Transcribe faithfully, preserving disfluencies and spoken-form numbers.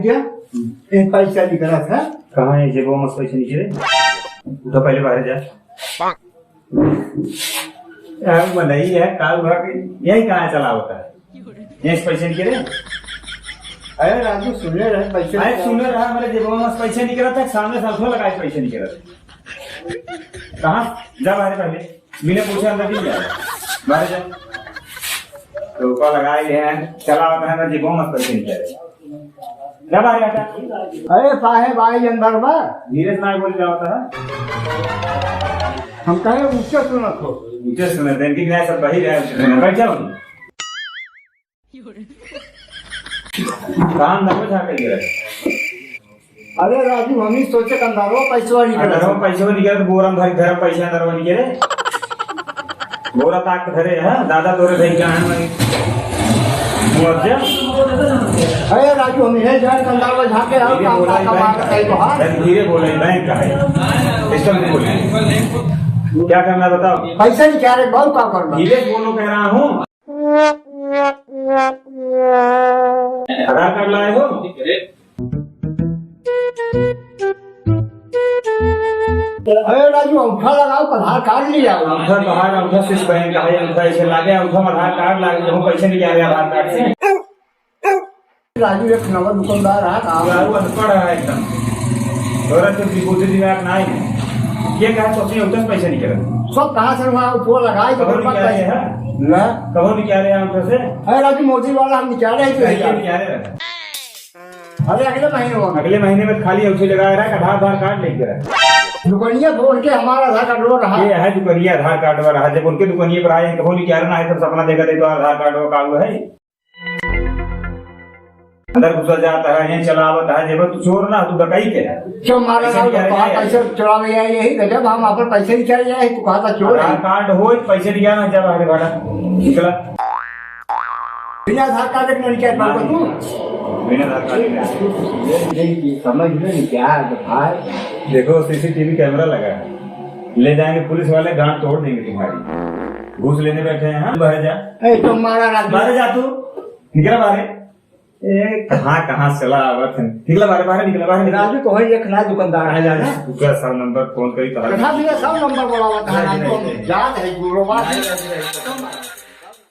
क्या? एक पैसा निकला था। कहाँ है जेबो में से पैसा निकले? उठा पहले बाहर जा। यार, मनई है, का हुआ कि यही कहाँ चला होता है? यहीं से पैसे निकले? अरे राजू, सुने रहे, पैसे अरे निकले। सुने रहा, मेरे जेबो में से पैसे निकला था, सामने से अँखो लगाए पैसे निकला था। कहाँ? जा बाहर पहले, बिना पूछे अंदर नहीं जा। बाहर जा। तो ऊपर लगाए हैं, चला होता है, मेरे जेबो में से पैसे निकले। जा बाहर हटा। अरे साहेब, आई अंदर बा। धीरे से ना बोल जाओ तो। हम कहे ऊंचे सुनत हो। ऊंचे सुनत है, इनकी न्याय सब वही है, ऊंचे सुनत। बैठ जाओ। काम ना कुछ आके गिरा। अरे राजू, हम ही सोचे कि अंदरवा पैसवा निकला। अंदरवा पैसवा निकला तो बोरा में भर, घर पैसा अंदरवा निकले। बोरा ताक धरे है, दादा तोरे भाई का है, मैं मुआवजा। अरे राजू, हम इहे जान कंधार में झांके आओ, धीरे काम बोला, का बैंक कमाल का है। है तो हाथ। धीरे बोले, बैंक का है। सिस्टम से बोले। क्या करना है बताओ? पैसा नहीं कह रहे, बहुत काम करना। धीरे बोलो, कह रहा हूँ। आधार कार्ड लाए हो? अरे राजू, अंगूठा लगाओ, आधार कार्ड ले आओ। अंगूठा बाहर, अंगूठा से बैंक का है, अंगूठा ऐसे लागे, अंगूठा में आधार कार्ड लागे, हम पैसे निकाले आधार कार्ड से। राजू, एक नंबर दुकानदार है, काम बाबू अनपढ़ है एकदम। तोरा तो बुद्धि दिमाग ना है। ये कहा तो अपने उधर पैसे निकले। सब कहाँ से वहाँ वो लगाए तो कब निकाले है? ना। कब निकाले हैं उधर से? अरे राजू, मोदी वाला हम निकाले हैं तो पैसे यार। निकाले रहे। अरे अगले महीने होगा। अगले महीने में खाली उसे लगा रहा है, आधार, आधार कार्ड लेके रहा। दुकानिया बोल के हमारा आधार कार्ड रो रहा। ये है दुकानिया आधार कार्ड वाला है, जब उनके दुकानिया पर आए हैं, कहो नहीं क्या रहा है, सब सपना देखा थे तो आधार कार्ड वो कालू है। अंदर घुसा जाता है, ये चलावत है, जब तू चोर ना, तू डकैत है। क्यों मारा पैसे ना, निकाले तो कहा जाए। पैसे चुरावे आए यही गजब, हम अपन पैसे निकाले जाए, तू कहा था चोर है। आधार कार्ड हो, पैसे निकालना, जा बाहर भाड़ा, निकला। बिना आधार कार्ड के नहीं निकाल पाऊंगा तू। बिना आधार कार्ड के। ये नहीं कि समझ में नहीं क्या है भाई। देखो, सीसीटीवी कैमरा लगा है, ले जाएंगे पुलिस वाले, गांड तोड़ देंगे तुम्हारी। घूस लेने बैठे हैं, हाँ? बाहर जा। ए, तो मारा राजू। बाहर जा तू, निकला बाहर। ए, कहाँ, कहाँ चला आवत है? निकला बाहर, बाहर निकला, बाहर निकला। राजू तो है, एक ना दुकानदार है, जाना। तू का सब नंबर फोन करी तो कथा भी है, सब नंबर बोलावत है, नहीं, राजू नहीं, हम नहीं। जात है, गुरुवार है।